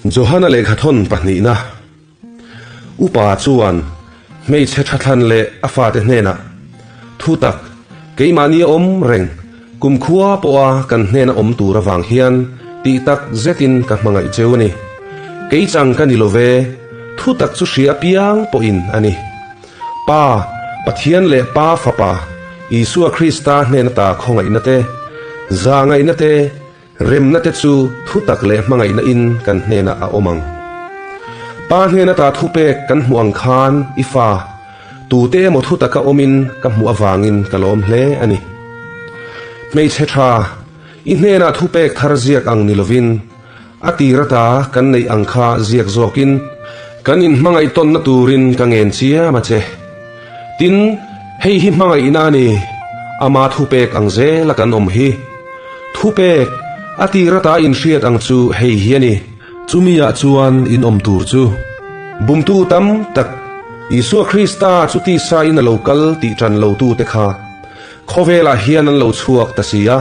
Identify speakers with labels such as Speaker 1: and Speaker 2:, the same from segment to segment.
Speaker 1: Johana lehkhathawn pahnihna Upa chuan hmeichhe thathlan leh a fate hnenah, Thutak, keimahni a awm reng, kumkhua pawha kan hnena awm tur avang hian tih tak zetin ka hmangaih cheu a ni. Kei chang ka ni lo ve, thutak chu hria apiang pawhin a ni. Pa, Pathian leh Pa Fapa, Isua Krista hnen ata khawngaihna te, zahngaihna te, remna te chu thutak leh hmangaihna in kan hnenah a awm ang. Pa hnen ata thupek kan hmuh ang khan i fa, tute emaw thutaka awmin ka hmuh avangin ka lawm hle a ni. Hmeichhe tha, i hnenah thupek thar ziak ang ni lovin, A tir ata kan neih ang kha ziak zawkin kan inhmangaih tawnna turin ka ngen chiam a che. Tin, hei hi hmangaihna a ni, ama thupek ang zela kan awm hi. Thupek, a tir ata inhriat ang chu hei hi a ni. Chumi ah chuan in awm tur chu. Bumtu tam tak, Isua Krista chu tisa in a lo kal tih ṭan lotute kha Khawvelah hian an lo chhuak ta si a,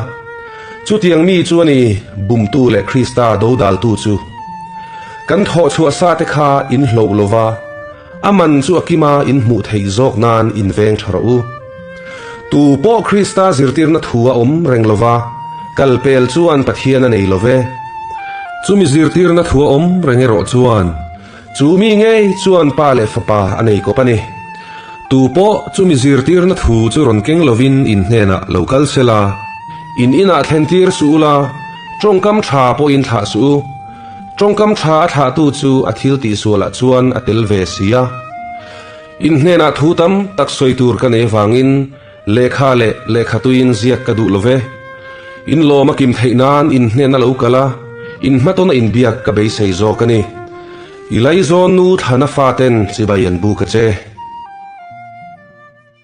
Speaker 1: chutiang mi chu a ni bumtu leh Krista dodaltu chu. Kan thawh chhuah sa te kha in hloh lo va, a man chu a kima in hmuh theih zawk nan in veng tha rawh u. Tu pawh Krista zirtirna thu a awm reng lo va, kal pel chuan Pathian a nei lo ve. Chumi zirtirna thu a awm reng erawh chuan Chu mi ngei chuan pa leh fapa a nei kawp a ni. Tu pawh chumi zirtirna thu chu rawn keng lovin in hnenah lo kal se la, in inah thlentir suh ula, tawngkam tha pawhin thlah suh u. Tawngkam tha a thlahtu chu a thil tihsualah chuan a tel ve si a. In hnenah thu tam tak sawi tur ka nei vangin lehkha leh lehkha tuiin ziak ka duh lo ve. In lawm a kim theih nan in hnena lo kal a, in hmatawna inbiak ka beisei zawk a ni. I laizawn nu thlana faten chibai an buk a che.